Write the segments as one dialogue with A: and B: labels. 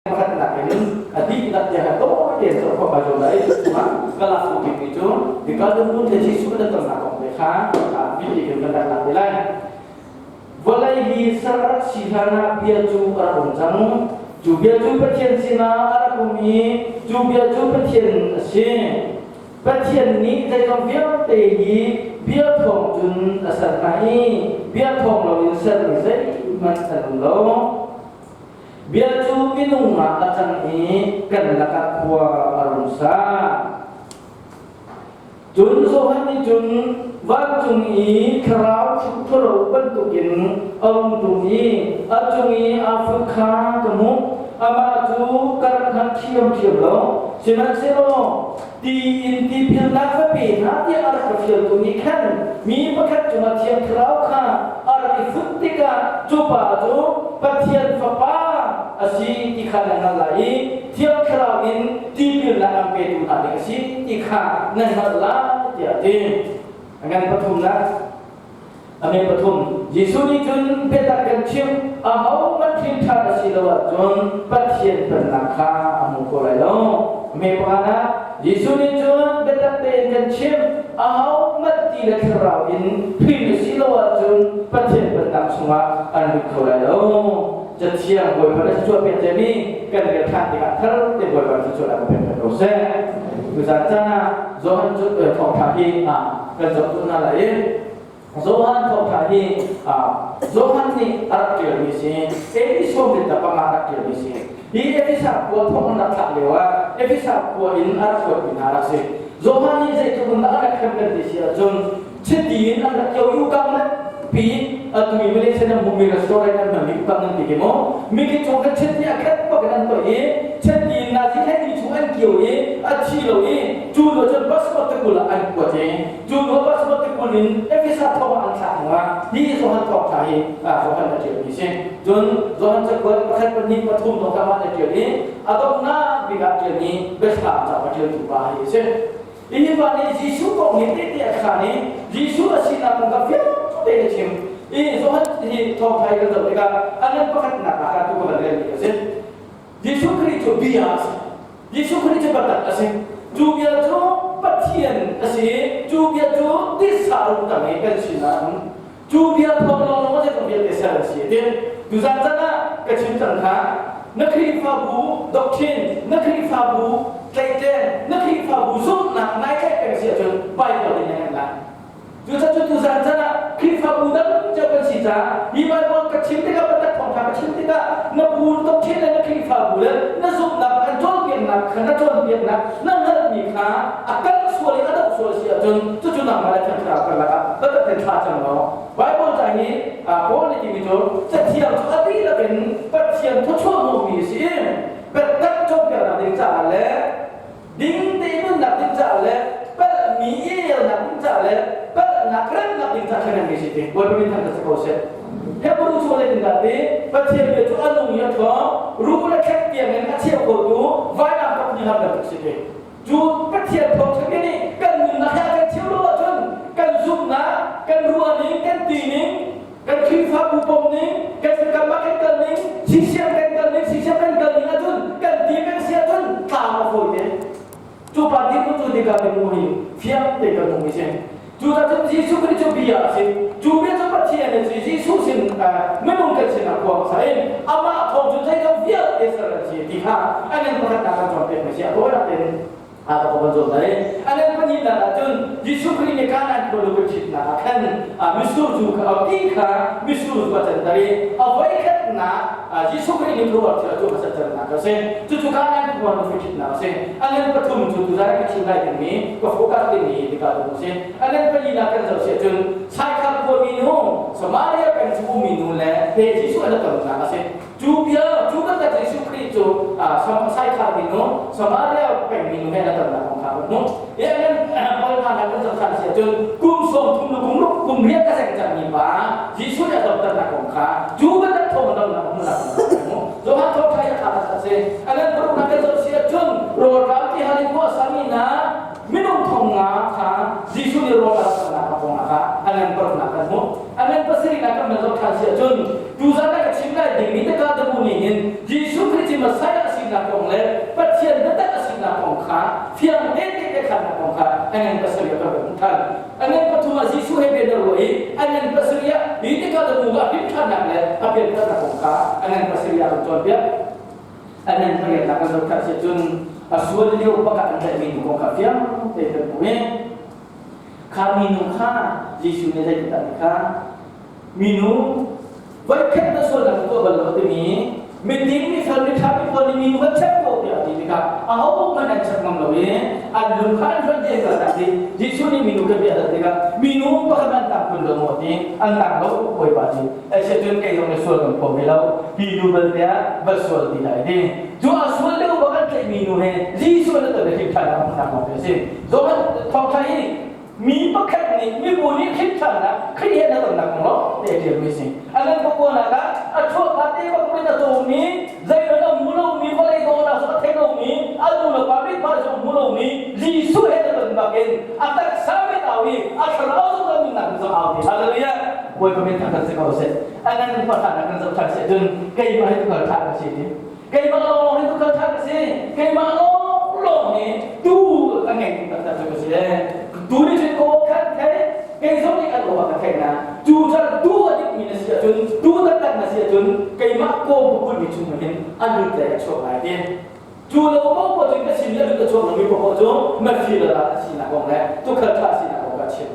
A: Pakhatnak in a dihlak tiang tawi tein zoh khawh kai zuam lai. Chungah ka lak duh bikmi cu Nikodemu le Jesuh an tonnak kong te kha bik in kan rak lak te lai. Vawlei hi ser a rak si hlan ah bia cu a rak um cang. Cu bia cu Pathian sinah a rak um i cu bia cu Pathian a si. Pathian nih zeizong vialte hi bia thawng cun a ser hna i bia thawng loin sermi zeihmanh an um lo. Bia cu minung ah a cang i kan lakah khua a rung sa. Cun Johan nih cun vancung i thlarau ṭhuro bantukin a rung ṭum i a cung i aa fut kha ka hmuh. Amah cu ka rak hngal ṭhiamṭhiam lo. Sihmanhsehlaw ti in tipilnak va pe hna tiah a rak ka fialtu nih khan mi pakhat cungah Thiang Thlarau kha a rak i fut tikah cu pa cu Pathian Fapa a si ti kha nan hngalh lai i Thiang Thlarau in tipilnak an petu hna ding a si ti kha nan hngalh lai tiah a ti. A ngan pathumnak. A me pathum, Jesuh nih cun biatak kan chimh, ahohmanh hrin ṭhan a si lo ahcun Pathian pennak kha a hmu kho lai lo. A me pakhat ah, Jesuh nih cun biatak tein kan chimh, ahohmanh ti le thlarau in hrin a si lo ahcun Pathian pennak chungah an lut kho lai lo. Cathiang Bawipa na thluachuah pek ciami kan rel ṭhan tikah thar te Bawipa na thluachuah kan pek ko seh. Tuzaan caan ah Johan cu thawngṭha hi kan zoh duh hna lai i Johan thawngṭha hi Johan nih a rak ṭialmi si Efeso mit panga a rak ṭialmi si. Hi Efesa khua thawng an rak thlak lio ah Efesa khua in a rak hruaimi hna rak si. Johan nih zeitluk in dah a rak hrem kan ti si ahcun chiti in an rak kio i ukam pi atu i Malaysia nan hmuhmi restaurant an hmanmi ukam nan ti ki maw mi ki chung khan chiti a khat bak in an toih i chiti in nazi hlei ni chung an kio i a thi lo i cu hnu cun passport te kul ah an kuat i cu hnu passport te kul in Efesa thong ah an thlak hnu ah hi Johan thawngtha hi Johan a ṭialmi si. Cun Johan cakuat pakhat pahnih pathum zong kha mah a ṭial i a donghnak bik ah ṭialmi biathlam cauk a ṭialtu pa hi a si. Hi pa nih Jesuh kong hi tehte a khaan i Jesuh a sinak kong kha fiang tein a chim. I Johan hi thawngṭha i kan zoh tikah a ngan pakhatnak ah khan tu ka van relmi a si. Jesuh Khrih cu bia a si. Jesuh Khrih cu biatak a si. Cu bia cu Pathian a si i cu bia cu titsa rung tang i kan sinah a um. Cu bia thawng lawnglawng a zeizong vialte ser an si a ti. Tuzan caan ah ka chim cang kha na Khrihfabu doctrine, na Khrihfabu tlaihtleng, na Khrihfabu zumhnak nai tlaih peng si ahcun Bible in na ngan lai. Cucaah tuzan caan ah Khrihfabu dang cio kan si caah hi Bible ka chim tikah biatak thawngṭha ka chim tikah na bu doctrine le na Khrihfabu le na zumhnak an cawnpiaknak kha na cawnpiaknak na hngalhmi kha a kalh sual i a doh sual si ahcun cucu nangmah le Thiang Thlarau karlak ah biatak in thla cam law Bible ca hi Paul nih timi cu Cathiang cu a dihlak in Pathian thawchuah hnawhmi a si i biatak cawnpiaknak ding caah le ding tein nunnak ding caah le palhmi i elnak ding caah le palhnak remnak ding caah khan mi si ti Bawipa min thangṭhat si ko seh. Hebrew chung le dah ti Pathian bia cu a nung i a ṭhawng ruh le thlek tiang in a cheu khotu vainam tok ni har bantuk si ti. Cu Pathian thawngṭha bia nih kan nunnak he a kan cheu lo ahcun kan zumhnak, kan ruahning, kan tining, kan Khrihfabu pom ning, kan kam ah kan kal ning, sisiam kan kal ning, sisiam kan kal ning ahcun kan ti peng si ahcun tlau a fawi te. Cu pa dirhmun cu dika dirhmun hi fiang te kan hmu mi si. Cu ta cun Jesuh Khrih cu bia a si. Cu bia cu Pathian a si. Jesuh sin minung kan sinah khua hmasa in amah thawng cu zeizong vialte ser an si ti kha an in pakhatnak kan cawnpiak mi si. A tawinak tein a ka kan cawn lai. An in pahnihnak ah cun Jesuh Khrih nih Kanaan khua lu kan ṭhitnak ah khan mitsur zu kha a ti kha mitsur zu a canter i a voikhatnak Jesuh Khrih nih thluak thil a tuah hmasat cannak a si. Cucu Kanaan khua nu ṭhitnak a si. A ngan pathum cu tuzan ka chim lai dingmi ka focus dingmi tika tu a si. A ngan palinak kan zoh si ahcun Saikhar khuami nu, Samaria peng chung ummi nu le he Jesuh an i tonnak a si. Cu bia cu bantuk Jesuh Khrih cu Saikhar minu, Samaria peng minu he an i tonnak kong kha kan hmuh. I a ngan palhnak kan zoh ṭhan si ahcun kum 30 le kum ruk kum riat a seng cangmi pa Jesuh nih a donternak kong kha cu bantuk thawng a donnak hmuhnak kong kha kan hmuh. Johan thawngṭha hi a ṭha taktak a si. A ngan paruknak kan zoh si ahcun rawlṭam ti hal in khua a sami hna minung thong nga kha Jesuh nih rawl a rak sernak kong ah kha a ngan paruknak kan hmuh. A ngan pasarihnak kan van zoh ṭhan si ahcun tuzan ah ka chim lai dingmi te ka nih hin Jesuh Khrih cu Messiah a si. kha fiang te te khannak kong kha a ngan pasarih ah kan hmuh ṭhan. A ngan pathum ah Jesuh he bia na ruah i a ngan pasarih ah hi tikah na nu ah hrimṭhannak le a pianternak kong kha a ngan pasarih ah kan cawnpiak. A ngan pariatnak kan zoh ṭhan si cun a sual lio pakhat an tlaihmi nu kong kha fiang te kan hmuh i kha minu kha Jesuh nih zeitindah ti kha minu voikhat na sualnak na tuah bal lo timi miding mifel miṭha mi pawl nih minu kan check ko tiah a ti tikah ahohmanh an check ngam lo i an lung kha an hlonh dih an ti. Jesuh nih minu kan bia hal tikah minu pakhat an tang kun lo maw ti an tang lo Bawipa ti asiahcun kei zong na sual kan phaw ve lo hi nu balte ah va sual ti lai ti cu a sual deuh bak an tlaihmi nu he Jesuh na ton hrim ṭhan nak lawng a si. Johan thawngṭha hi mi pakhat nih mibu nih hrimṭhannak Khrih he na tonnak kong lawng te a ṭialmi a si. A ngan pakuanak ah a chuahka te bak in a cawmi, zeihmanh a hmu lomi, vawlei dawhnak zong a thei lomi, a nu le pa mithmai zong a hmu lomi Jesuh he na ton bak in a taksa mit au i a thlarau zong a nunnak zong au ti. Hallelujah! Bawipa min thangṭhat si ko seh. A ngan pahranak kan zoh ṭhan si ahcun keimah hi tukhal ṭha ka si ti. Keimah lawng hi tukhal ṭha ka si. Keimah lawnglawng hi tuu a ngeitu taktak cu ka si. Tu nih cun ka aw khan thei, kei zong nih kan aw ka theih na. Cu caan tuu a dikmi na si ahcun, tuu taktak na si ahcun keimah kaw bukulmi chung hin a lut le a chuak lai ti. Cu lo paohpaoh cun ka sin i a lut a chuak lomi paohpaoh cu mafir le ral a sinak kong le tukhal ṭha a sinak kong ka chim.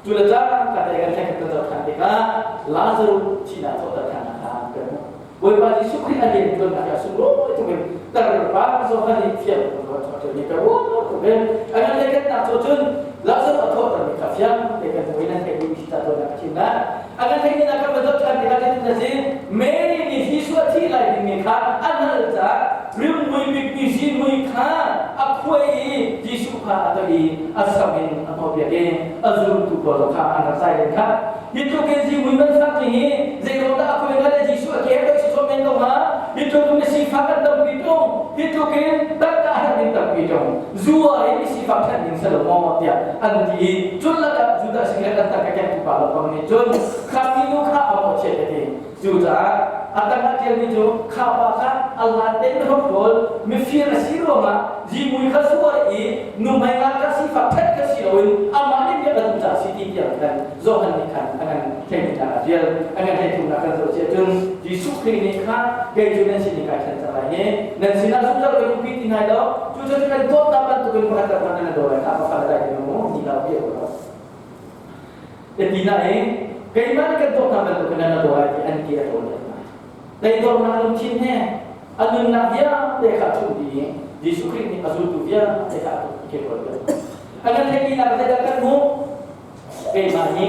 A: Cu le caan ka te kan thleng kan zoh ṭhan tikah Lazarus thihnak thawhter ṭhannak kha kan hmuh. Bawipa Jesuh Khrih a rian ṭuannak hi a sunglawi tuk in tarpa Johan nih fiang ṭialmi ka ruah tuk in a kan leikhatnak cu cun Lazarus a thawhtermi kha fiang te kan hmuh i nan theih duhmi ta tuannak a thim lai. A kan theihmi nak kan va zoh ṭhan tikah zeitin a si? Mary nih Jesuh a thih lai dingmi kha a hngalh caah rimhmui bikmi zihmui kha a khuai i Jesuh kha a toih i a sam in a hnawhpiak i a zultu pawl kha an rak zai len kha. Hi tluk in zihmui man fak ding hi zeiruang dah a khuai hnga le Jesuh a ke a toih sawsawh men ko hnga? Hi tluk in misifak an tampi ṭung, hi tluk in tangka a herh ding tampi ṭung. Zu ah hin misifak ṭhen ding si lo maw tiah an ti i cun lakah Judah sinah an tangka kengtu pa lawmh nih cun kha minu kha a mawhchiat a ti. Cucaah a tangah ṭialmi cu kha pa kha a hlan tein hrokhrawl mifir a si ruangah zihmui kha sual i nuhmei ngakṭah sifak ṭhet kha si loin amah nih biak a duh caah si ti tiang khan Johan nih khan a kan theihnak a ṭial. A kan theithumnak kan zoh si ahcun Jesuh Khrih nih kha kei cu nan sin i kai ṭhen cang lai hi nan sinah zungzal kan umpi ti hna lo cucu kan dawtnak bantukin pakhat le pakhat nan daw lai kha pakhat le dai ti mu ni lo ti lo. Ti na i keimah nih kan dawtnak bantukin nan daw lai ti an ti a tawl hna. Teidornak lungthin he a nunnak vialte kha a chumh dih i Jesuh Khrih nih a zultu vialte kha a ke tawl piak. A kan theihnak zeidah kan hmuh? Keimah hi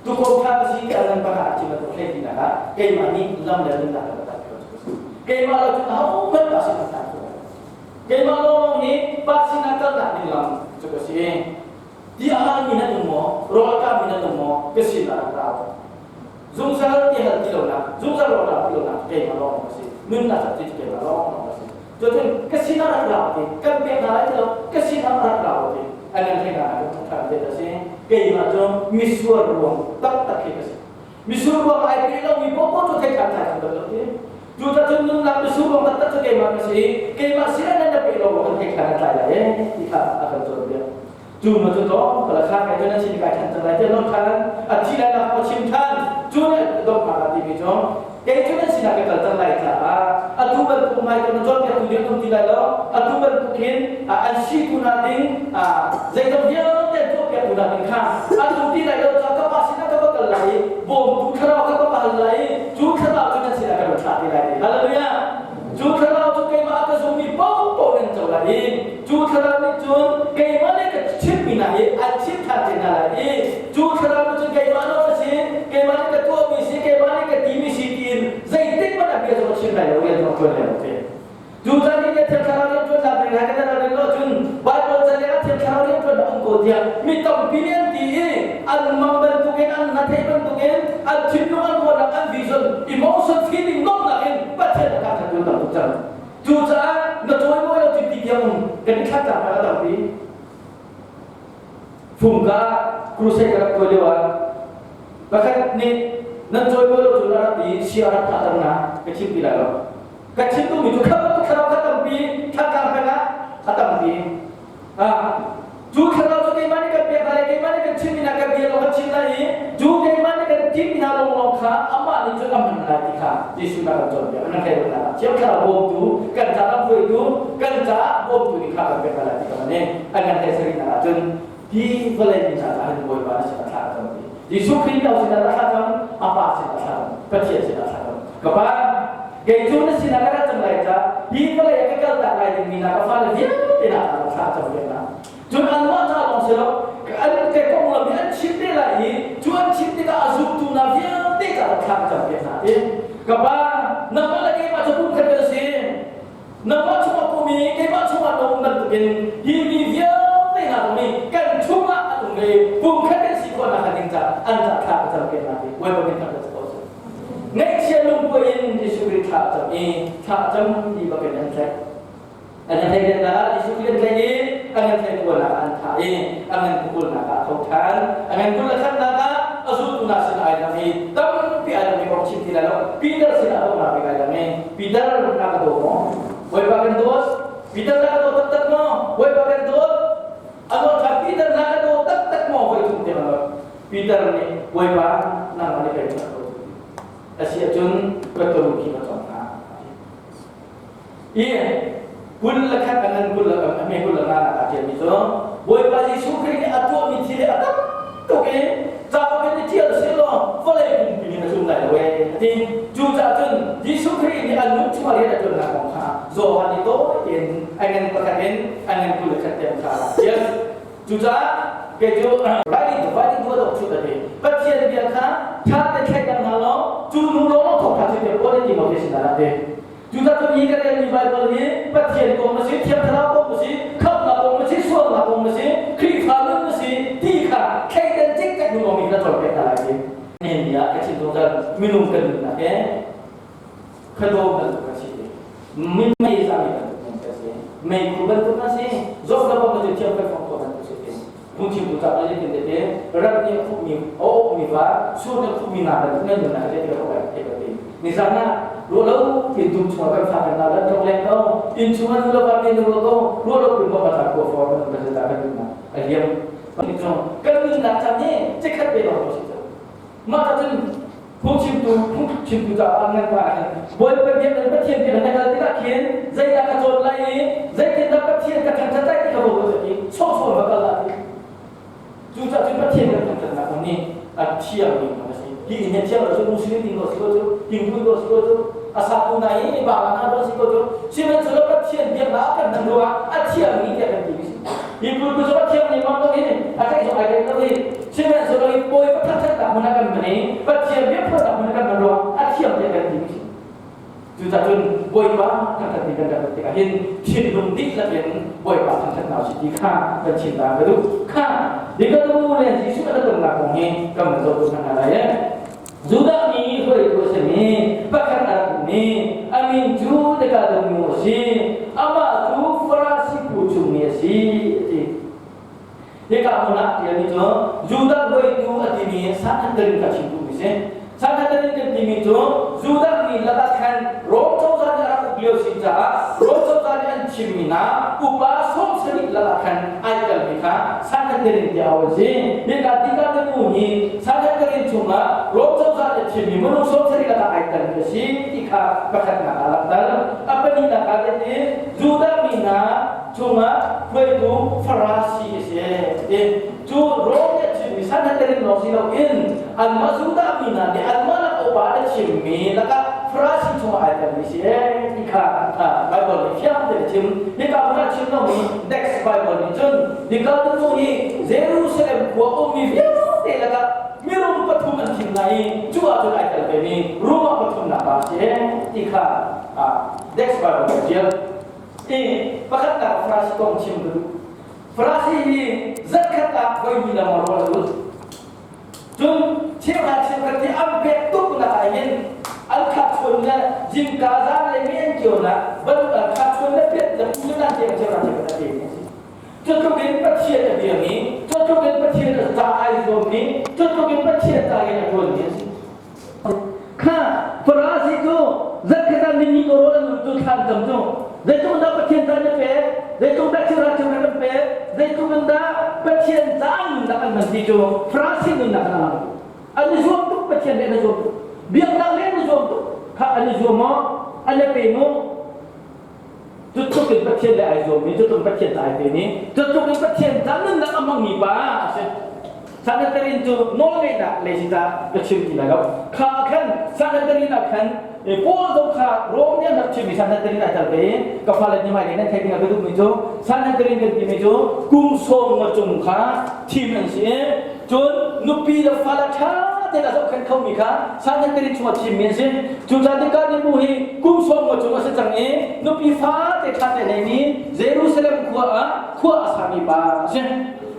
A: tukum kha ka si tiah nan pakhat a chim bantuk hlei tinak ah keimah nih lam le nunnak ka tak keimah lo cun ahohmanh pa sin tak keimah lawng nih pa sinah kalnak ding lam cu ka si. Ti a hal mi nan um maw? Rawl a kam mi nan um maw? Ka sin ah rak ra. Zungzal ti hal ti lonak, zungzal rawl rak ti lonak keimah lawng ka si. Nunnak cu ti keimah lawng ka si. Cutin ka sin ah rak ra ti, kan pek hna lai ti lo, ka sin ah rak ra ti. An nan thei hna kan ṭhan te ta si. Keimah cu misual ruang taktak hi ka si. Misual ruang ai pe lomi popo cu thei ṭhan ṭhan kan lo ti. Cucacun nunnak misual ruang taktak cu keimah ka si. Keimah sin ah nan na pe lo ruang kan thei ṭhan an tlai lai e ti kha a kan cawnpiak. Cu ma cu tlawm pala kha kai cu nan sin kai than cang lai tiah non than a thi lai nak ko chim than cu ne donghnak ah timi cu kei cu nan sinah ka kal cang lai caah atu bantuk mai ko na cawnpiak tu ding um ti lai lo, atu bantuk hin an si tu na ding zeizong vialte tuahpiak tu na ding kha an um ti lai lo caah ka pa sinah ka va kal lai i bawmtu thlarau kha ka va hal lai i cu thlarau cu nan sinah ka rak thlah ti lai. Hallelujah! Cu thlarau cu keimah a ka zummi paohpaoh nan co lai i cu thlarau nih cun keimah nih ka chimmi hna hi an chim ṭhan te hna lai i cu thlarau nih cun keimah nawl a si, keimah nih ka tuahmi si, keimah nih ka timi si tiin zeitik hmanh a bia zong a chim lai lo, rian zong a ṭuan lai lo ti. Cu caan i Thiang Thlarau rian ṭuannak ring hai kan ral lo cun Baibal ca leng ah Thiang Thlarau rian ṭuan a um ko tiah mi tampi nih an ti i an mang bantukin an hnathei bantukin an thinlung an ruahnak an vision emotion feeling nomnak in Pathian a kan ṭuan tam tuk cang. Cucaah na cawimawi lo ti tiang kan i thlatnak a tampi. Fungka crusade ka rak tuah lio ah pakhat nih nan cawimawi lo cu na rak i sia rak thahter na ka chim ti lai lo. Ka chim duhmi cu kha bantuk thlarau kha tampi thlatlang peng ah a tampi. Cu thlarau cu keimah nih kan pek hna lai, keimah nih kan chimmi hna kan bia lawng kan chim lai i cu keimah nih kan timhmi hna lawnglawng kha amah nih cun a hman lai ti kha Jesuh nih a kan cawnpiak. Nan theih lo hna. Thiang Thlarau bawmtu, kan ca lamhruaitu, kan caah bawmtu nih kha kan pek hna lai ti kha nih an kan theih sarihnak ahcun hi vawlei mi hna caah hin Bawipa na sin a thlah cang ti. Jesuh Khrih no sinah a thlah cang, a Pa sinah a thlah cang, Pathian sinah a thlah cang. Ka Pa, kei cu na sinah ka rat cang lai ca hi vawlei ah ka kaltak lai dingmi hna ka fale vialte hna kha thla cam piak hna. Cun anmah ca lawng si lo, an ka konglam hi an chim te lai i cu an chim tikah a zumtu hna vialte ca thla ka cam piak hna ti. Ka Pa, nangmah le keimah cu pumkhat kan si. Nangmah chungah ka um i keimah chungah na um bantukin hi mi vialte hna zong nih kan chungah an um ve pumkhat kan si khawh nakhnga ding caah an ca thla ka cam piak hna ti Bawipa min thangṭhat si ko seh. Ngaihchia lungkuai in Jesuh Khrih thla a cam i thla a cam ti bakin an tlaih. An tlaih nak ah Jesuh Khrih an tlaih i an ngan tlaih kualnak ah an thah i a ngan kukulnak ah a tho ṭhan. A ngan kul le khatnak ah a zultu hna sin ai dang i tampi ai dang mi kong chim ti lai lo. Peter sinah donghnak bik ai dang i Peter na ka daw maw? Bawipa kan dawt. Peter na ka daw taktak maw? Bawipa kan dawt. A nawl ṭhan Peter na ka daw taktak maw? Voi thum tiang a nawl. Peter nih Bawipa nangmah nih pei ka daw. A si ahcun ka tuu khi ka cawng hna. I 21 a ngan kul le a hme 25 nak aa ṭialmi cu Bawipa Jesuh Khrih nih a tuahmi thil hi a tam tuk i cauk in i ṭial seh law vawlei pumpi nih a tlum lai lo ee a ti. Cucaah cun Jesuh Khrih nih a nu chungah rian a ṭuannak kong kha Johan nih tawi tein a ngan pakhat in a ngan 21 tiang kha a ṭial. Cucaah kei cu riding to fighting to dok chut a ti. Pathian bia kha ṭha te thleidang hna law cu nu lawng thawk ṭha cu tiah Paul nih Timote sinah a ti. Cucaah hi ka relmi Baibal hi Pathian kong a si, Thiang Thlarau kong a si, khamhnak kong a si, sualnak kong a si, Khrihfa nun a si ti kha thleidan cikcek hnu lawng in na cawnpiak hna lai ti. Nihin ni ah ka chim zungzal minung kan nunnak he khadawm bantuk a si. Mei zami bantuk kan si. Meikhu bantuk a si. Zawt le bom cu thiam kai fong ko bantuk si. Phungchimtu ca le tin tete ram nih a khupmi a awkmi va sur nih a khupmi hna bantuk nan nunnak hi ti ka thei ka ti. Nizan ah ruah lo tin dum chungah kan fa kan na lan tlong leng ko inn chungah nu le va te nu ko ruah lo pin ba ta ko for kan kan ta kan nunnak a liam. Kan nunnak chan hi cikhat te lawng si cang. Mah ta cun phungchimtu phungchimtu caah ngan pa hin Bawipa biak in Pathian biak na kal tikah khin zeidah ka cawn lai i zeitindah Pathian ka thangṭhat lai ti kha bo ti sawhsawh va kal lai cucaah cun Pathian kan thangṭhatnak kong nih a thiangmi a si hi inn hi thiang lo cu Muslim ding ko si ko cu Hindu ko si ko cu a satu na hi bala na ko si ko cu sihmanhsehlaw Pathian biaknak ah kan hman ruangah a thiangmi tiah kan ti mi si hi pulput cu a thiang mi mang lo hin a theih zong ai theih lo hi Sihmanhsehlaw hi pawi pakhat thatnak hmun ah kan hman i Pathian biaphuannak hmun ah kan hman ruangah a thiam tiah kan ti mi si. Cucaah cun Bawipa thangṭhat ni kan rak tikah hin thinlung dihlak in Bawipa thangṭhatnak si ti kha kan chim ta ka duh. Kha Nikodemu le Jesuh an tonnak kong hi kan van zoh hna lai eh. Judah mi hruaitu a simi pakhat a rak um i a min cu Nikodemu a si. Amah cu Farasi phu chungmi a si a ti. Hika hmun ah a ṭialmi cu Judah hruaitu a timi Sanhedrin kha chim duhmi si. Sanhedrin kan timi cu Judah mi lakah khan Rom cozah nih a rak uk lio si caah Rom cozah nih an thimmi hna upa 70 lakah khan ai telmi kha Sanhedrin tiah auh an si. Hika Nikodemu hi Sanhedrin chungah Rom cozah nih thimmi minung 70 lakah ai telmi a si ti kha pakhatnak ah a langhter. A pahnihnak ah Judah mi hna chungah hruaitu Farasi a si. Ti cu Rom nih a chimmi Sanhedrin lawng si loin anmah Judah mi hna nih anmah lak upa an chimmi lakah Farasi chungah ai telmi si ee ti kha Bible nih fiang tein a chim. Hika hmun ah chim lomi Dex Bible nih cun hika tu hi Jerusalem khua ummi vialte lakah mirum pathum an thim lai i cu ahcun ai tel vemi Rum ah pathumnak pa a si ee ti kha Dex Bible nih a ṭial. I pakhatnak Farasi kong chim ka duh. Farasi hi zarhkhat ah voi hnih lengmang rawl a lut. Cun cheuhra cheukhat hi an pek tuk nak ah hin an khat chun le zingka zan le mi an kio nak bantuk an khat chun le piat le pu nan tiang cheuhra cheukhat a pe mi a si. Cutluk in Pathian a biami, cutluk in Pathian a ca ai zuammi, cutluk in Pathian ca in a ṭuanmi a si. Kha Farasi cu zarhkhat ah minni rawl an um cu thlan cam cu zeitluk dah Pathian ca na pek? Zeitluk dah thil thil kan pek? Zeitluk in dah Pathian caah nunnak an hman ti cu Farasi nunnak an lang. An i zuam tuk Pathian le an i zuam tuk. Biaknak le an i zuam tuk. Kha an i zuam maw? An i pe maw? Cutluk in Pathian le ai zuammi, cutluk in Pathian ca ai pemi, cutluk in Pathian ca nunnak a hmangmi pa a si. Sanhedrin cu nawlngeihnak lei si ca ka chim ti lai lo. Kha khan Sanhedrin ah khan Paul zong kha Rom nih an rak chimmi Sanhedrin ai tel ve i ka fale nih hmailei nan theih ding ah ka duhmi cu Sanhedrin kan timi cu kum sawm nga cung kha thim an si i cun nupi le fale ṭha tein a zohkhenh khomi kha Sanhedrin chungah thimmi an si. Cucaah Nikodemu hi kum sawm nga cung a si cang i nupi fate ṭha te neimi Jerusalem khua ah khua a sami pa a si.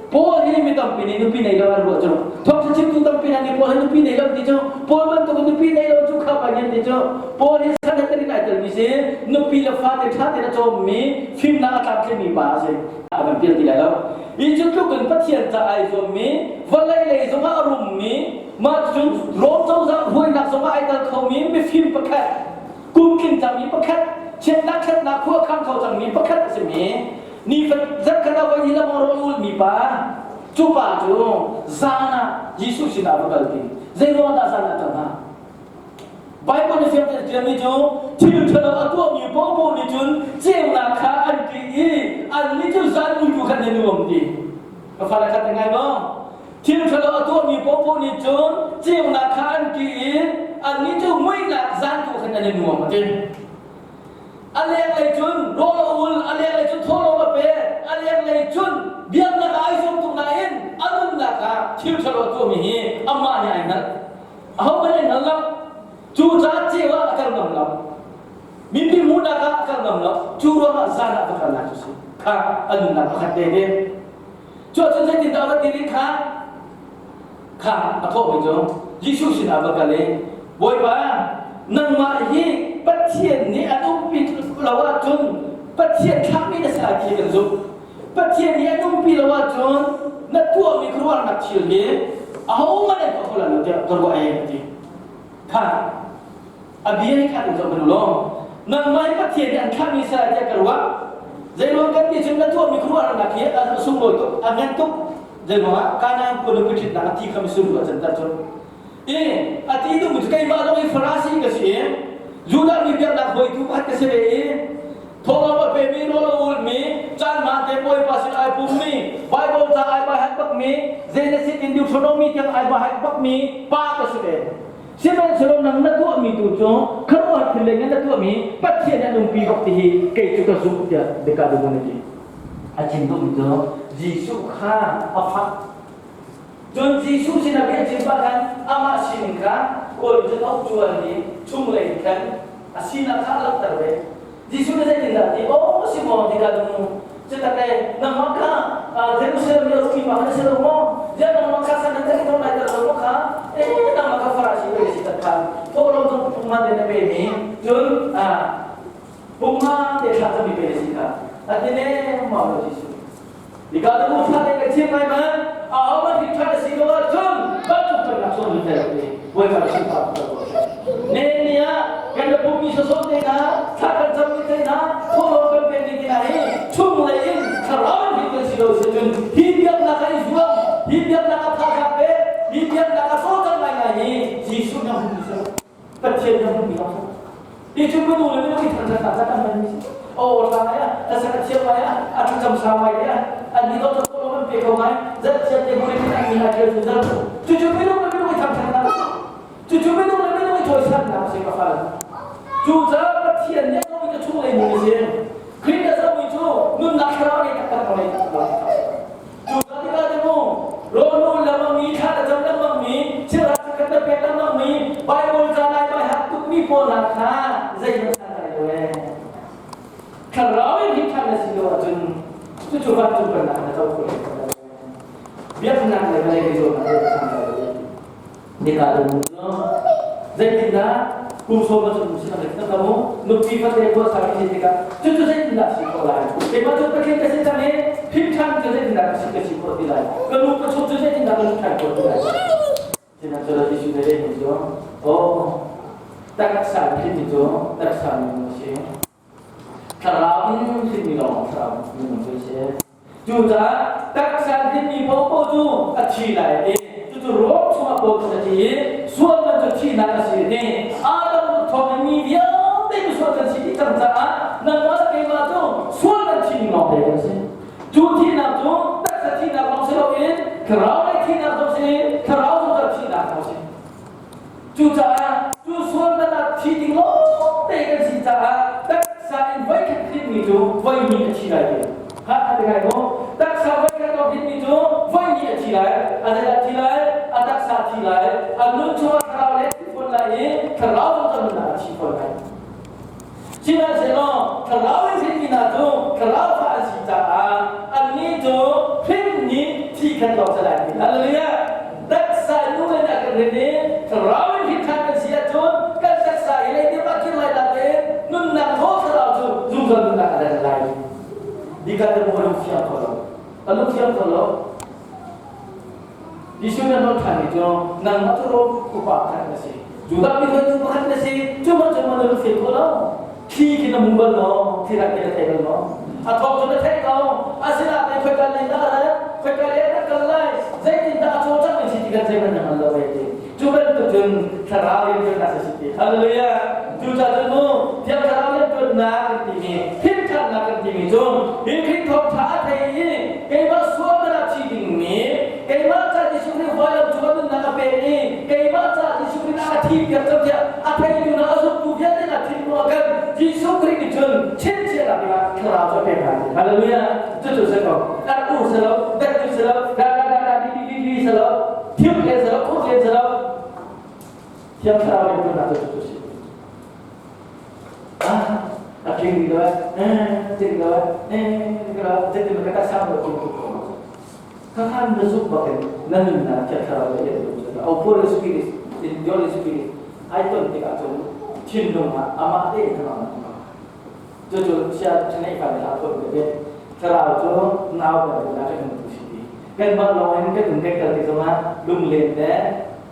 A: Paul hi mi tampi nih nupi nei lo an ruah cu. Thawngṭha chimtu tampi hna nih Paul hi nupi nei lo ti cu Paul bantuk in nupi nei lo cu kha pa ngian ti cu Paul hi Sanhedrin ai telmi si nupi le fate ṭha tein a cawmmi fimnak a tlamtlingmi pa a si. A kan pial ti lai lo. Hi cu tluk in Pathian ca ai zuammi, vawlei lei zongah a rummi, mah cun Rom cozah hruainak zongah ai tel khomi mifim pakhat, kum tling cangmi pakhat, chiatnak ṭhatnak khua khang kho cangmi pakhat a simi, nifat zarkhat ah voi hnih lengmang rawl ulmi pa, cu pa cu zan ah Jesuh sinah va kalpi. Zei ruang dah zan ah cang hnga? Baibal nih fiang tein a ṭialmi cu thil ṭhalo a tuahmi paohpaoh nih cun ceunak kha an ṭih i annih cu zan muitu khan an i nuam ti. Ka fale kha te ngai maw? Thil ṭhalo a tuahmi paohpaoh nih cun ceunak kha an ṭih i annih cu muihnak zan tu khan an i nuam a ti. A lenglei cun rawl a ul, a lenglei cun thawhlawm a pe, a lenglei cun biaknak ah ai zuam tuk nain a nunnak ah thil ṭhalo a tuahmi hi amah nih ai hngalh. Ahohmanh an hngal lo. Cucaah ceu ah a kal ngam lo. Mipi hmuhnak ah a kal ngam lo. Cu ruangah zan ah va kalnak cu si. Kha a nunnak pakhat te te. Cu ahcun zeitindah a va ti rih kha? Kha a thawhmi cu Jesuh sinah va kal i Bawipa, nangmah hi Pathian nih an umpi lo ahcun Pathian thlahmi na si lai ti kan zumh. Pathian nih an umpi lo ahcun na tuahmi khuaruahnak thil hi ahohmanh an tuah kho lai lo tiah ka ruah ee a ti. Kha a bia hi kha in zoh hmanh u law nangmah hi Pathian nih an thlahmi si lai tiah ka ruah. Zeiruang kan ti cun na tuahmi khuaruahnak hi a sunglawi tuk, a ngan tuk. Zeiruangah Kanaan khua nupi ṭhitnak a thi kha misur a canter cu. I a ti duhmi cu keimah zong hi Farasi ka si i Judah mi biaknak hruaitu pakhat ka si ve i Thawngawng a pemi, rawl a ulmi, caan hmaan te Bawipa sin ai pummi, Bible ca ai baihat bakmi, Genesis in Deuteronomy tiang ai baihat bakmi pa ka si ve. Sihmanhsehlaw nang na tuahmi tu cu khuaruahhar thil leng in na tuahmi Pathian an umpi bak ti hi kei cu ka zumh tiah biaka dumun a ti. A chim duhmi cu Jesuh kha a fak. Cun Jesuh sinah bia chim pah khan amah sining kha kawl cun a ucuan i chunglei in khan a sinak kha a langhter ve. Jesuh nih zeitindah a ti? Aw si maw ti dah nu cutak le nangmah kha Jerusalem i a rumi pa kha na si lo maw? Ziah nangmah kha san na thei thong lai ter lo maw kha? Eh nangmah kha Farasi pe si tak kha thawhlawm zong pumman te na pe mi cun pumma te thla cami pe si kha a ti ne ma lo Jesuh Nika tu fa te ka chim ngai man a ho man hi tha si lo ahcun bantuk kan nak sawm te lo Bawipa chim pa ko ne nia kan la pummi sosok te na thla kan cam mi te na thawhlawm kan pe mi te na hi chung lei in thlarau in kan si lo si cun hi biaknak a i zuam hi biaknak a tha pe hi biaknak a cawlcang ngai ngai hi Jesuh na hmu si Pathian na hmuhmi lawng si. Hi cu minung le minung i thangṭhat hna kan hmanmi si. Aw hla ngai ah, hlasak a thiam ngai ah, a thlacam sau ngai te ah, an nih dawt dawt an pe kho ngai, zarhchiat te burin in an min ai ṭial zungzal. Cucu minung le minung i thangṭhatnak a si. Cucu minung le minung i cawisannak a si ka fal. Cucaah Pathian nih a zohmi cu chunglei nun a si. Khrih nih a zohmi cu nunnak thlarau nei taktak a ngei taktak. Cucaah tikah cu mu rawl lengmangmi, thla na cam lengmangmi, cheuhra chikkhat na pek lengmangmi, Bible ca lai bai hak tukmi pawl hna kha zeihmanh san lai lo ee. Thlarau in hi ṭhan na si lo ahcun cucu vancung pennak na co kho lo. Biaknak le vawlei lei zawnnak le san lai lo. Nika dum cu zeitindah kum sawm a cung sin a ka mu nupi fate khua sa ki tikah cucu zeitindah si khawh lai keimah cu Pathian ka si cang i phim ṭhan cu zeitindah ka si ka si khawh ti lai ka nu ka chung cu zeitindah ka nu ṭhan khawh ti lai sihmanhsehlaw Jesuh nih lehmi cu aw taksa in hrinmi cu taksa minung a si thlarau in hrinmi lawng thlarau. Minung cu si. Cucaah taksa hrinmi paohpaoh cu a thi lai i cucu Rom chungah Paul cu a ti i sualman cu thihnak a si ti. Adam thawng in mi vialte misual kan si dih cang caah nangmah le keimah cu sual kan thi ning lawng te kan si. Cu thihnak cu taksa thihnak lawng si loin thlarau lei thihnak zong si, thlarau zungzal thihnak zong si. Cucaah cu sualnak ah thi ding lawngte kan si caah taksa in voikhat hrinmi cu voihnih a thi lai ti. Ha a ti ngai maw? Taksa voikhat lawng hrinmi cu voihnih a thi lai. A zeidah thi lai? A taksa a thi lai. A nun chungah thlarau le a thi fawn lai i thlarau zong kan nunnak a thi fawn lai. Sihmanhsehlaw thlarau in hrinmi hna cu thlarau fa an si caah annih cu hrinmi thi khat lawng si lai ti. Hallelujah! Taksa in nu le kan hrin i thlarau in hrin ṭhan kan si ahcun kan taksa i leitir ah kir lai natein nunnak thaw thlarau cu zungzal nunnak a len lai. Dika te mu a lung fiang kho lo. A lung fiang kho lo. Jesuh na nawl ṭhan mi cu nangmah cu Rom upa pakhat na si. Judah mi hruaitu pakhat na si. Cu man cu na lungfim kho lo. Thli khi na hmu bal maw? Thli rak khi na thei bal maw? A thawk cu na theih ko. Asinain khoika lei dah a rat? Khoika lei ah dah kal lai? Zeitindah a cawlcangh mi si ti kan zeihmanh na hngal lo ve ti. Cu bantuk cun thlarau rianṭuannak a si ti. Hallelujah! Cucaah cun mu Thiang Thlarau rianṭuannak kan timi, hrimhṭhannak kan timi cu hi Khrih thawngṭha a thei i keimah sualnak ah thi dingmi, keimah ca Jesuh Khrih vailam cungah nunnak a pek i keimah ca Jesuh Khrih a thi piak cang tiah a theitu hna a zumtu vialte hna thinlung ah khan Jesuh Khrih nih cun chinchiahnak dingah Thlarau cu a pek hna ti. Hallelujah! Cucu si ko. Tar u si lo, dat u si lo, da da da da di di di di si lo, Thil le si lo, khur le si lo. Thiang Thlarau nih tunak cu cu si. Ah, a tling lo eh, tling lo eh, lo, zeitin ka ta sang lo king ko. Kakhan na zuk bakin na nunnak Thiang Thlarau le yan lu Our Holy Spirit in the Holy Spirit ai ton tikah cun thinlung ah amah te in thlarau Cucu sia chanei fa le hlah phun ve. Thlarau cu nau bantuk na kan tu si ti. Kanmah lawng in kan um kan kal ti zongah lunglen le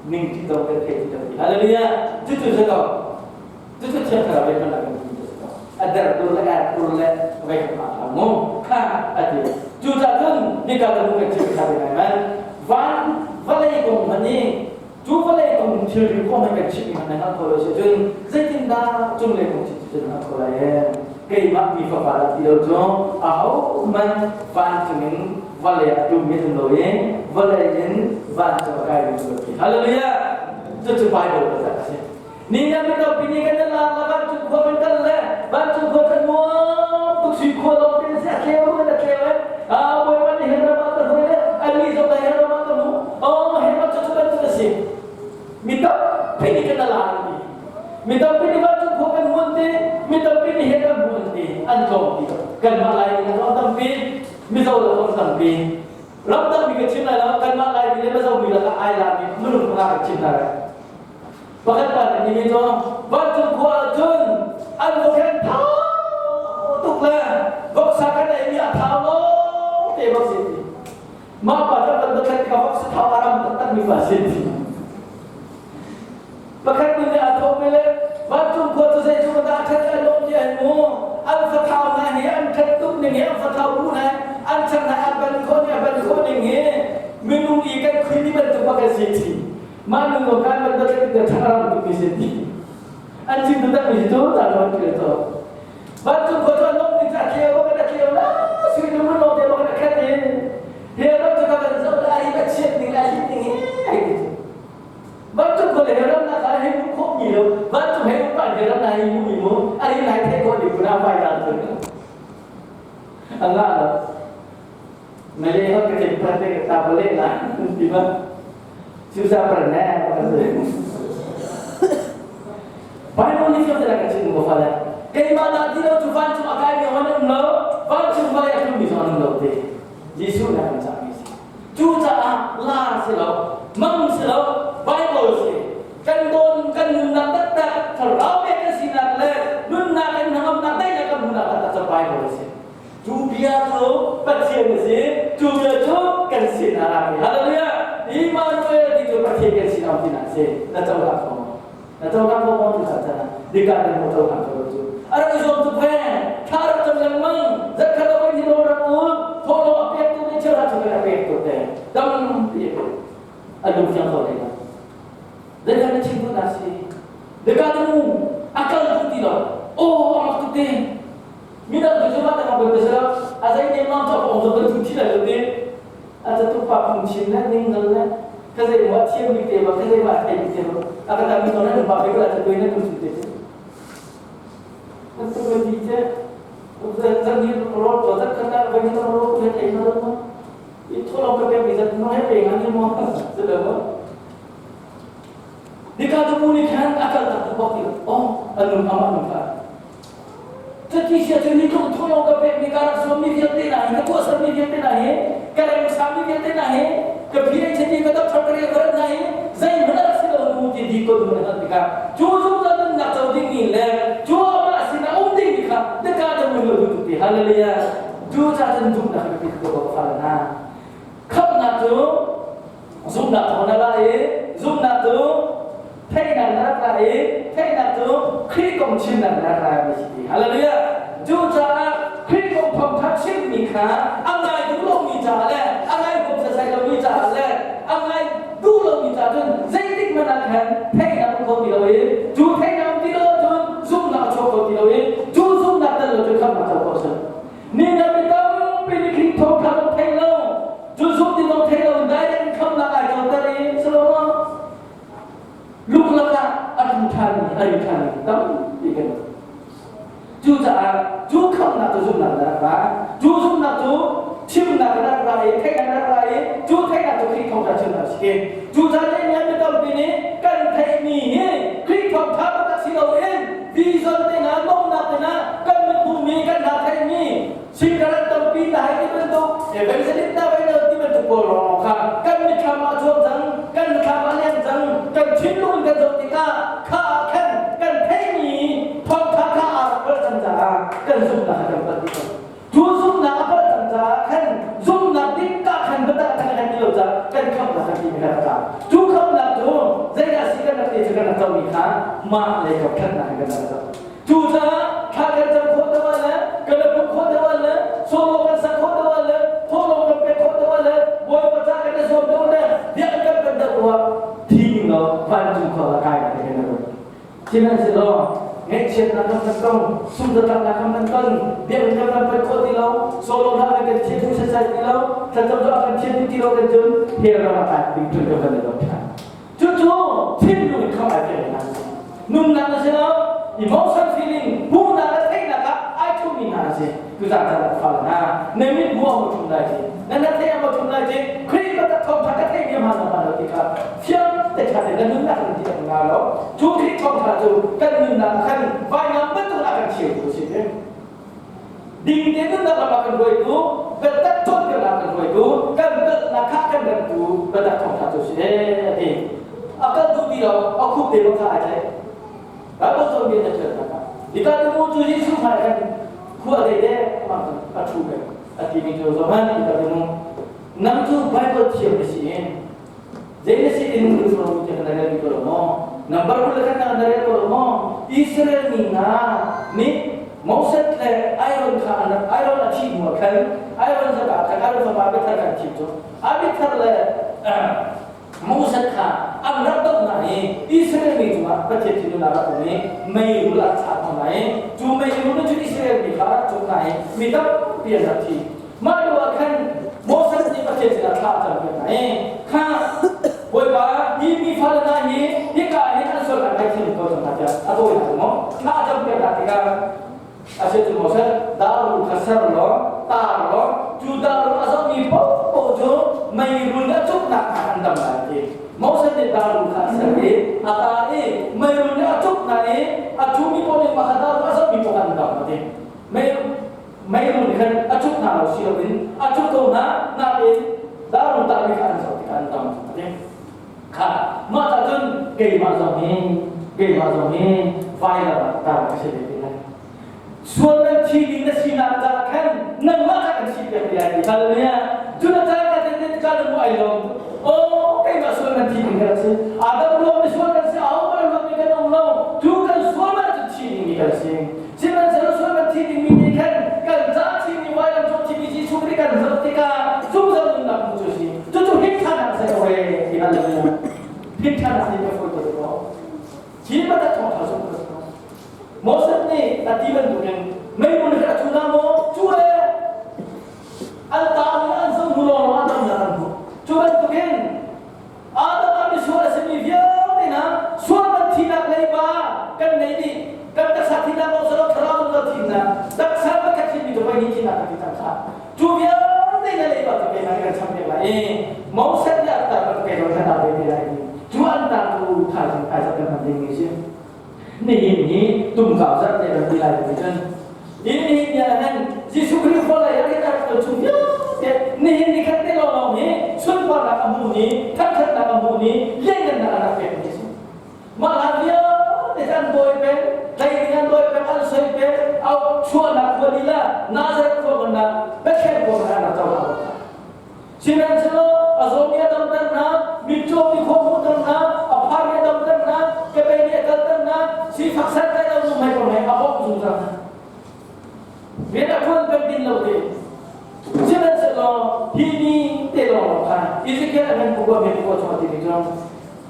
A: ningṭi zong kan thei ti ti. Hallelujah! Cucu si ko. Cucu thiang thlarau le kan kan tu si ko. A der tur le er tur le vei kan ma thla mu kha a ti. Cucaah cun nika kan kan chim kha ngai man. Van vawlei kong hmanh i Cu vawlei kong thilri kong he kan chimmi hmanh na hngalh kho lo si cun zeitindah cunglei kong chim cu na hngalh kho lai ee? Keimah mi fapa dah ti lo cu ahohmanh vancung in vawlei ah ṭummi an um lo i vawlei in vancung a kaimi cu ti. Hallelujah! Cucu Bible biatak a si. Ni na mi tampi nih kan la la vancung khua kan kal le vancung khua kan nuam tuk sui khua lawng te si a tleu kan a tleu eh. Ah Bawipa nih he ram ah ka hruai le annih zong he ram ah ka hmu. Oh he ram cu cu bantuk a si. Mi tampi nih kan la an ti. Mi tampi nih vancung khua kan hmu an ti. Mi tampi nih he kan hmu an ti. An tlawm ti. Kanmah Lai nih kan tampi. Mizo le kan tampi. Ramdang mi kan chim lai lo. Kanmah Lai mi le Mizo mi lakah ai la mi minung panga kan chim hna lai. Pakhat pa nih mi cu vancung khua ah cun an vokhen thau tuk le voksa kan ei mi a thau lo te bak si ti. Mah pa cu kan dothlat ka voksa thau a ram taktak mi pa si ti. Pakhat nih a thawk mi le vancung khua cu zei cu dah that lai lawm ti ai mu an fathau hna hi an that tuk ning hi an fathau bu hna an chan hna an ban khawh ning an ban khawh ning hi minung i kan khui mi bantuk bak an si ti. Mah nu ko kan ban dothlat tik tharam tuk mi si ti. An chim tu tak mi cu ta lo ti to. Vancung khua cu an lawm ning ca tleu kan tleu la sui nu mun te kan khat in he ram cu kan zoh la hi ka chiat ning la hi ning hi ai ti. Vancung khua le he ram na ka he mu kho mi lo vancung he um pan he ram na hi mu mi mu ai lai the ko ni kuna pai la tu. Anga lo. Malay ho ka chin phan te ka ta bale la ti ba. Susah pernah apa Bible nih fiang tein kan chim ko fale. Keimah dah ti lo cu vancung a kai mi an um lo, vancung vawlei a tlung mi zong an um lo te. Jesuh nih a kan cahmi si. Cucaah lar si lo, mang si lo, Bible si. Kan don kan nunnak taktak, thlarau pek kan sinak le nunnak kan hnangamnak daihnak kan hmuhnak taktak cu Bible si. Cu bia cu Pathian a si, cu bia cu kan sin a ra mi. Hallelujah! Immanuel ti cu Pathian kan sin a tinak a si. Na cohlang kho maw? Na cohlang kho maw ti chan ah dika kan mo cohlang kho lo cu. A rak i zuam tuk ve. Thla rak cam lengmang. Zatkhat a voi ni lo A lung fiang kho hlei lo. Zeidah na chim duhnak si? Dekatanu a kal duh ti lo. Aw, a mak tuk te. Midang cu cu tak ban te a zei nem mang chok ong zo kan thu thi lai lo te. A ca tu pa phung chim le ning ngal le ka zei mo thiam bik te ba ka zei ma thei bik te ba a ka tam mi ton na pa pe ko la tu na tu te. Kan tu ti che zan ni ro to zat khat ta ba ni to ro ku he thei ma lo. I tholong ka pe mi zat no he pe ngan ni mo. Se lo. Nika tu pu nih khan a kal tak tu bak ti oh a nun amah nun kha cuti sia cu ni tluk thawlong ka pek mi ka rak zuam mi vialte hna hi ka tuahser mi vialte hna hi ka remsa mi vialte hna hi ka PhD ka doctor ka rel hna hi zeihmanh a rak si lo nu ti di ko nu na hngalh tikah cu zungzal nunnak co ding mi le cu amah sinah um ding mi kha deka da mun lo tu ti hallelujah cu ca cun zumhnak hi biapi ko ka fale hna khamhnak cu Zumhnak thawng na la i zumhnak cu theihnak na rak la i theihnak cu Khrih kong chimnak na rak la mi si. Hallelujah! Cucaah Khrih kong thawngṭha chimmi kha a ngai duh lomi caah le a ngai huam sasai lomi caah le a ngai duh lomi caah cun zeitik hmanh ah khan theihnak um kho ti lo i cu theihnak um ti lo ahcun zumhnak a chuak kho ti lo i cu zumhnak tel lo cun khamhnak co khawh a si. Ni na mi tampi nih Khrih thawngṭha zong thei lo, cu zumh ti zong thei lo in direct in khamnak ai coter i Solomon luklak ah a tlu ṭhanmi, a ri ṭhanmi tampi kan um. Cucaah cu khamnak cu zumhnak na rak ra. Cu zumhnak cu chimnak na rak ra i theihnak na rak ra i cu theihnak cu Khrih thawngṭha chimnak a si. Cucaah ni mi tampi nih kan theihmi hi Khrih thawngṭha taktak si loin vision te hna, nomnak te hna, kan mit hmuhmi, kan hna theihmi, sikaran tampi hna hei ti bantuk, evangelist hna vai lo ti bantuk pawl lawng kha kan mitthlam ah chuak cang, kan mitthlam ah leng cang, kan thinlung in kan zoh tikah kha ah khan kan theihmi thawngṭha kha aa rak palh cang caah kan zumhnak kha kan palh dih ko. Cu zumhnak a palh cang caah khan zumhnak dik ah khan biatak kan kan ti lo caah kan khamhnak kan timi kha rak Cu khamhnak cu zeidah si kan rak ti cu kan rak comi kha mah lei kap ṭhatnak in kan rak co. Cucaah thla kan cam khawh deuh ah le kan i pumh khawh deuh ah le solo kan sak khawh deuh ah le thawhlawm kan pek khawh deuh ah le Bawipa ca kan i zuam deuh le biakinn kan kan deuh ah thi ning law vancung khua ah kai na kan rak Sihmanhsehlaw ngaihchiatnak kan kan tong, sungzatlaknak kan kan ton, biakinn kan kan panh khawh ti lo, solo hna kan kan thian duh setsai ti lo, thlacam zong kan thian duh ti lo kan cun hell ram ah kai ding tun kan kan i dong ṭhan. Cucu thinlung in khamh ai fiang hna. Nunnak na si lo, emotion feeling, hmuhnak le theihnak ah ai ṭhumi hna na si. Tuzaan caan ah fal hna, na mit hmuh a hmu ṭhum lai ci, na na theih a hmu ṭhum lai ci, Khrih biatak thawngṭha ka theihmi a hmaan hmaan lo ti kha fiang te ṭha te na nunnak in ti a nga lo. Cu Khrih thawngṭha cu kan nunnak ah khan vainam bantuk ah kan cheu tu a si. Ding te nunnak lam ah kan hruaitu, biatak cawnpiaknak kan hruaitu, kan palhnak kha kan remtu biatak thawngṭha cu a si a ti. A kal duh ti lo, a khup te bak kha ai tlaih. Bible cawnbia na ṭial tak ah hika nu cu Jesuh hmai khan khua dei de amah cu a ṭhu peng a timi cu zohhmanh hika nu nang cu Bible thiam na si in zei na si in Deuteronomy te na rel ko lo maw number 20 le khat na rel ko lo maw Israel mi hna nih Moses le Aaron kha Aaron a thih hnu ah khan Aaron zaka khan Aaron fapa Abiathar khan thim cu Abiathar le Moses kha an rak doh hna i Israel mi cungah Pathian thinhun a rak um i meirul a thlah hna i cu meirul nih cun Israel mi kha a rak cuk hna i mi tampi an rak thi. Mah lio ah khan Moses nih Pathian sinah thla a campiak hna i kha Bawipa hi mi fale hna hi hika ah hin an sualnak ngaihthiam ko cang hna tiah a dawi hna maw thla a campiak hna tikah Asicun Moses darul kha ser law tar law cu darul a zohmi paohpaoh cu meirul nih a cuknak hna an dam lai ti. Moses nih darul kha a ser i a tar i meirul nih a cuk hna i a ṭhumi paoh nih mah kha darul a zohmi paoh an dam a ti. Meirul nih khan a cuk hna lo si loin a cuk ko hna nain darul tarmi kha an zoh tikah an dam a ti. Kha mah ta cun keimah zong hi keimah zong hi vailam ah tar ka si ve ti lai. Sual nan thi ding na sinak caah khan nangmah kha kan si piak ti lai ti hallelujah. Cu na caan ka tin ka lung ai lawm. Oh keimah sual nan thi ding kan si. Adam ruang mi sual kan si, aho hmanh ruang mi kan um lo. Cu kan sual man cu thi ding mi kan si. Sihmanhsehlaw sual kan thi ding mi nih khan kan ca thi mi vailam cung thi mi Jesuh Khrih kan zoh tikah zungzal nunnak hmu cu a si. Cucu him ṭhanak a si ko ee ti hallelujah. Hrin ṭhan a si ka fawi ko ko. Hi bantuk thawngṭha zumh ka si ko. Moses nih a ti bantukin meipul hi a cu na maw? Cu e! An ta nih an zoh hnu lawng ah damnak an hmuh. Cu bantukin Adam ah misual a simi vialte hna sual man thihnak leiba kan nei dih. Kan taksa thihnak lawng si lo thlarau zungzal thihnak taksa pakhat thihmi cu voi hnih thihnak kan ti cang kha. Cu vialte na leiba cu keimah nih kan cham piak lai i Moses nih a tar bantuk kei zong kan tar ve te lai. Cu an tar cu thaizing thaizing kan hman dingmi a si. Nihin hi tumkau zarh te kan ti lai ti cun nihin ni ah hin Jesuh Khrih vawlei ah hin a rak chung vialte nihin ni khat te lawnglawng hi sunparnak a hmuh ni thangthatnak a hmuh ni lianngannak a rak pek ni a si. Mah hlan vialte cu an dawi peng, tlei ding an dawi peng, an soi peng, au chuahnak khua lila Nazareth khua hmanh ah Bethlehem khua hmanh ah an rak cohlang. Sihmanhsehlaw a zawmi a damter hna, mitcaw mi khua hmuhter hna, a pharmi a damter hna, kebei nih a kalter hna, sifak santlai lo nuhmei kong he a bawmh zungzal hna. Rian a ṭuan peng din lo te. Sihmanhsehlaw hi ni te lawng khan Ezekiel a ngan kua me kua chung a ti mi cu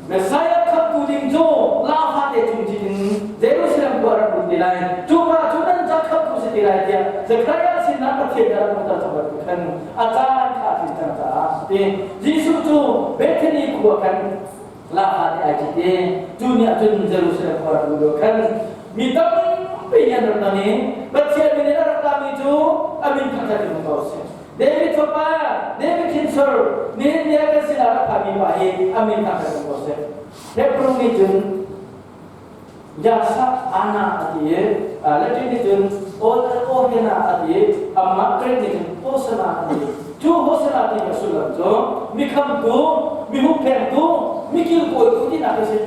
A: Messiah khamtu ding cu laa te cung cit in Jerusalem khua rak lut te lai. Cu pa cu nan ca khamtu si te lai tiah Zekhariah sinah Pathian nih a rak hmuhter cang bantuk khan a caan kha a tlin cang caah a ti. Jesuh cu Bethany khua khan laa te ai cit i cu ni ah cun Jerusalem khua rak lut lio khan mi tampi nih an rak don i Pathian min in a rak rami cu a min thangṭhat in um ko seh. David fapa David hrinsor nihin ni ah kan sinah rak phami pa hi a min thang kan ko seh. Hebrew nih cun Yasa Ana a ti i Latin nih cun Ohena a ti i amah Greek nih cun Hosana a ti. Cu Hosana ti a sullam cu mi khamtu, mi hupphengtu, mi kilkawitu tinak a si.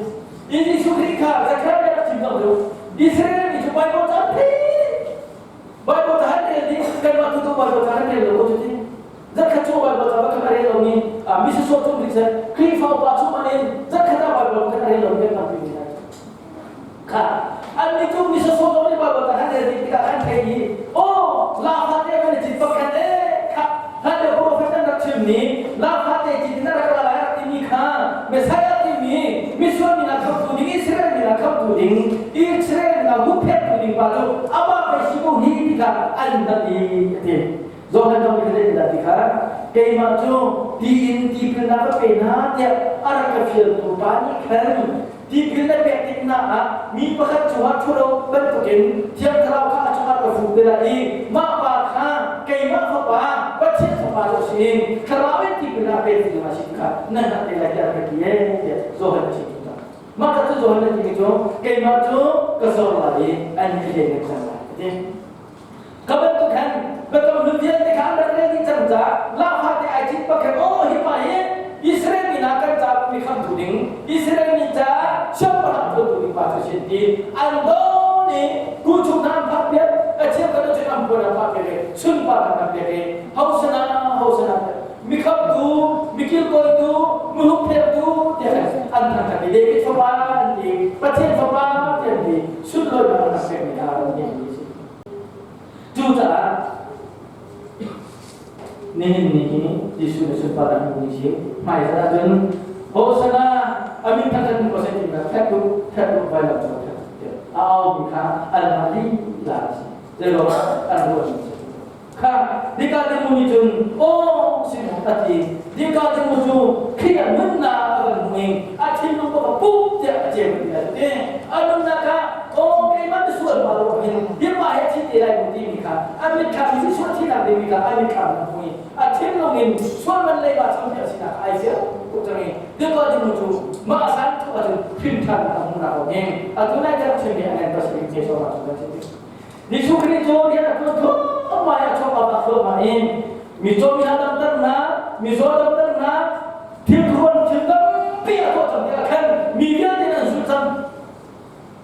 A: Jesuh Khrih kha Zechariah rak chim cang cu Israel mi cu Bible ca thei Bible ca han rel ding kanmah tu tu Bible ca han rel lo ko cu ti. Zakhat cu Bible ca bakhat a rel lomi misusuah cu nih seh Khrihfa upa chung an in zakhat ah Bible pakhat a rel lomi kan tampi mi hna. Kha annih cu misusuah zong nih Bible ca han rel ding tikah an thei i oh lafa te kan i cit pakhat e kha hlan lio prophet an rak chim ni lafa te cit in a rak ra lai rak timi kha Messiah timi misual mi hna khamtu ding Israel mi hna khamtu ding Israel mi hna hupphengtu ding pa cu amah pei si ko hi ti kha an hngalh i a ti. Johan zong nih zeitindah ti kha keimah cu ti in tipilnak ka pe hna tiah a rak ka fialtu pa nih khan tipil na pek tik hna ah mi pakhat cungah ṭhuro bantukin Thiang Thlarau kha a cungah ka fuk te lai i mah pa kha keimah fapa Pathian fapa cu a si i Thlarau in tipil a pe tu ding a si ti kha nan hngalh te lai tiah ka ti ee tiah Johan a chim cang. Mah cu Johan a timi cu keimah cu ka zor lai i an ka len cang lai a ti. Kha bantuk khan biakam hlun vialte kha an rak rel dih cang caah lahva te ai cit pakhat aw hi pa hi Israel mi hna kan ca mi khamtu ding Israel mi caah siangpahrang ṭuantu ding pa cu a si ti an don i kuchung hna an phak piak a cheukhat ah cun an puan an phah piak i sunpar an kan pek i hosana hosana mi khamtu mi kilkawitu mi hupphengtu tiah an thangṭhat i David fapa an ti Pathian fapa tiah an ti sunlawinak an rak pekmi kha an ti. Cucaah nihin ni hi Jesuh na sunpar a hmuh ni si hmaizarh ahcun Hosana a min thangṭhat ko seh timi thek u thek u vailam cung thek tiah a aumi kha anmah lila a si. Zeiruangah an ruahmi a si. Kha Nikadimu nih cun aw sin a ti. Nikadimu cu Khrih ah nunnak a van hmu i a thinlung bak a pup tiah a ceu ti a ti. A nunnak ah aw keimah misual pa lo hin hi pa he thi te lai mu timi kha a mitthlam in sual thinak dingmi kha a mitthlam in a hmu i a thinlung in sual man leiba champion sinak ai fiang tuk cang i Nikodimu cu mah san thuk ahcun hrin ṭhannak a hmuhnak kong hi atu nai kan chimmi a ngan pasarih te sawm ahcun kan chim. Jesuh Khrih cu rian a ṭuan thluahmah i a chuak a thluahmah i micaw mi hna damternak, mizaw damternak, thilthuan thil tampi a tuah cang tikah khan mi vialte an zulh cang.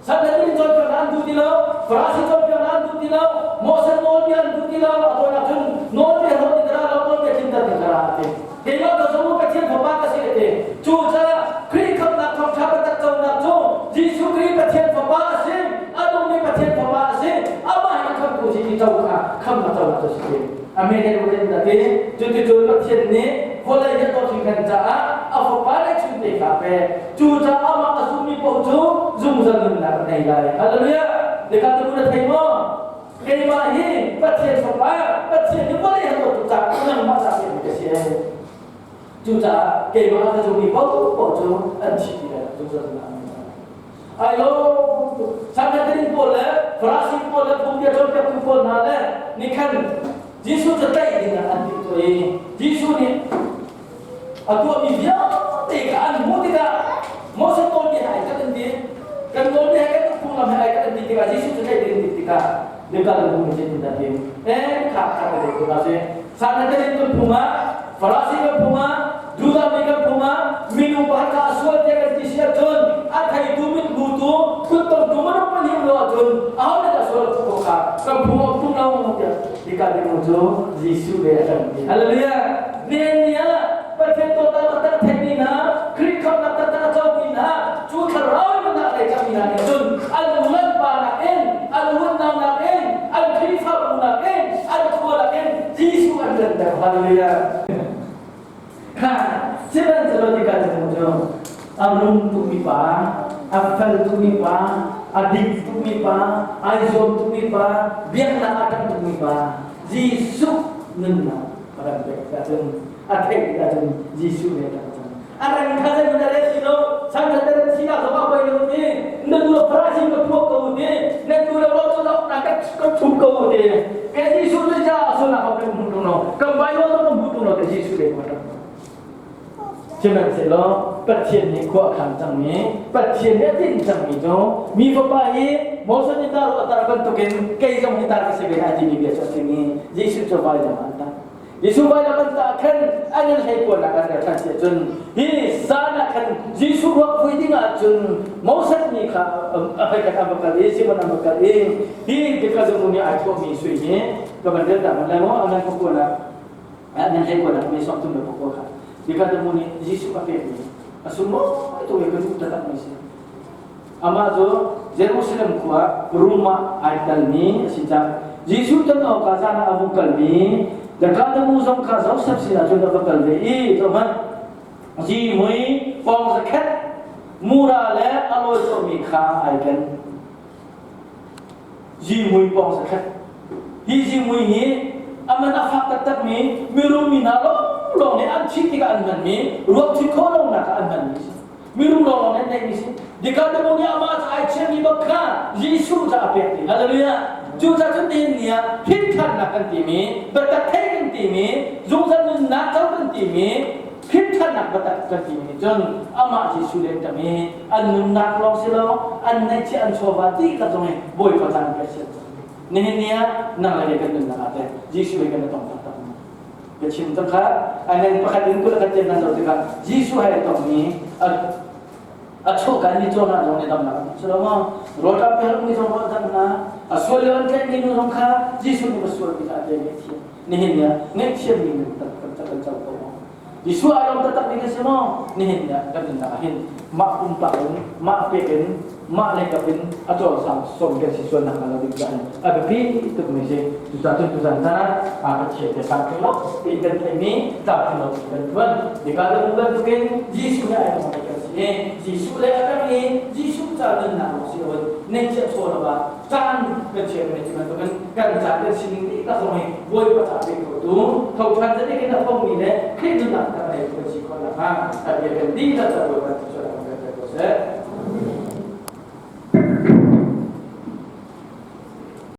A: Sanhedrin cawnpiaknak an duh ti lo, Farasi cawnpiaknak an duh ti lo, Moses nawlbia an duh ti lo, a tawinak cun nawlbia hlawt in ka ra lo, nawlbia tlinter in ka ra a ti. Keimah ka zong Pathian Fapa ka si a ti. Cucaah Khrih khamhnak thawngṭha biatak conak cu Jesuh Khrih Pathian Fapa a si, a nungmi Pathian Fapa a si, amah hi a khamhtu si ti co kha khamhnak conak cu a si ti. Amen. Cuticun Pathian nih vawlei hi a dawt hringhran caah a Fapa le chunte kha a pek. Cucaah amah a zummi paoh cu zungzal nunnak an ngei lai. Hallelujah! Deka tu na thei maw? Keimah hi Pathian Fapa, Pathian nih vawlei han dawt tuk caah nangmah ca pekmi ka si. Cucaah keimah a ka zummi paoh cu an thi ti lai, zungzal nunnak an ngei lai. Ai lo tuk. Sanhedrin pawl le Farasi pawl le phungbia cawnpiaktu pawl hna le nih khan Jesuh cu tlaih ding ah an timhtuah i Jesuh nih a tuahmi vialte kha an hmuh tikah Moses nawlbia he ai khat an ti. Kan nawlbia he kan phunglam he ai khat an ti tikah Jesuh cu tlaih ding an timh tikah Biakam le phung nih zeitindah ti? Eh, kha kha ka dei ko hna sih. Sanhedrin kan phung ah, Farasi kan phung ah, Judah mi kan phung ah, minung pakhat kha a sual tiah kan ti si ahcun a theitu mithmutu kuttongtu minung pahnih lo ahcun aho nih dah sual a puh ko kha kan phung ah phung lo tiah hika minung cu Jesuh le a kan ti. Hallelujah! Nihin ni ah Pathian dawtnak taktak a theimi hna, Khrih khamhnak taktak a comi hna, cu thlarau nunnak lei cangmi hna nih cun an u le an pa nakin, an unau nakin, an Khrihfabu nakin, an khua nakin Jesuh an renter. Hallelujah! Kha sihmanhsehlaw tikah cu a rum tukmi pa, a fel tukmi pa, a dik tukmi pa, ai zuam tukmi pa, biaknak a ṭang tukmi pa, Jesuh nunnak a kan pek tikah cun a theih tikah cun Jesuh nih a ṭang cang. A reng kha zei na re si lo, sangkhat na ren sinak zong a poi lo ti, na tu le Farasi ka phuak ko ti, na tu le ro cu na ka thup ko ti. Ke Jesuh cu ca a sualnak ko kan hmu tung lo, kan Bible zong kan hmu tung lo te Jesuh le ka ṭang. Sihmanhsehlaw Pathian nih khua a khan cangmi, Pathian nih a tinh cangmi cu mi fapa hi Moses nih tar a tar bantukin kei zong hi tar ka si ve lai timi bia cu a chim i Jesuh cu vailam ah an tah. Jesuh vailam an tah khan an in hleikuannak an rel ṭhan si ahcun hi zan ah khan Jesuh ruak vui ding ahcun Moses nih kha a hei khat an va kal i Simon an va kal i hi tikazung nih ai thawhmi sui hi ka van rel ta hmanh lai maw anan khuakuan ah nan hleikuannak mi sawm thum le pakua kha Nikodemu nih Jesuh a pekmi a sunglawi tuk i ka duh taktakmi si. Amah cu Jerusalem khua rum ah ai telmi a si cang. Jesuh ton awkah zan ah a vung kalmi Nikodemu zong kha Josef sinah cun a va kal ve i zohhmanh zihmui pawng zakhat mura le a lawi cawhmi kha ai ken. Zihmui pawng zakhat. Hi zihmui hi a man a fak taktakmi mirum mi hna lawnglawng nih an thih tikah an hmanmi ruak thih khawh lonak ah an hmanmi a si. Mirum lawnglawng nih an neihmi a si. Nikodemo nih amah ca ai chiahmi bak kha Jesuh ca a pek ti. Hallelujah. Cu ca cun nihin ni ah hinthannak kan timi, biatak theih kan timi, zungzal nunnak co kan timi, Hrimhthannak biatak kan timi nih cun amah Jesuh le an i an nunnak lawng si lo an neihchiah an chawva dihlak zong hi Bawipa caan pek si nihin ni ah nang le kei kan nunnak ah teh Jesuh he kan i tong taktak maw ka chim cang kha anen pakhat in kul khat tiang kan zoh tikah Jesuh he tongmi a chuahkan mi cawn ah zong nih damnak an hmu lo maw rawlṭam pe mi zong rawl dam hna a sual lio an tlaihmi nu zong kha Jesuh nih va sual mi kha a te ngaihthiam nihin ni ah ngaihthiam mi nun kan kan co ko maw Jesuh ai lawm taktak mi kan si maw nihin ni ah kan nunnak ah hin mah pumpak in mah pek in mah leikap in a cawlsang sawm kan si sual nak hnga lo ding caah a biapi tuk mi si cucaah cun tuzan caan ah Pathian te sang lo ti kan theihmi tlamtling lo kan tuan Hika le bantukin Jesuh he ai lawm kan si i Jesuh le a kan i Jesuh ca nunnak lawng si loin neihchiah chaw lo ah caan kan chiah kan ti bantukin kan caan kan sining dihlak zong hi Bawipa ca pe ko tu tho ṭhan zan in a thongmi le Khrih nunnak kan nei kan si khawh nakhnga kan bia kan dihlak ca.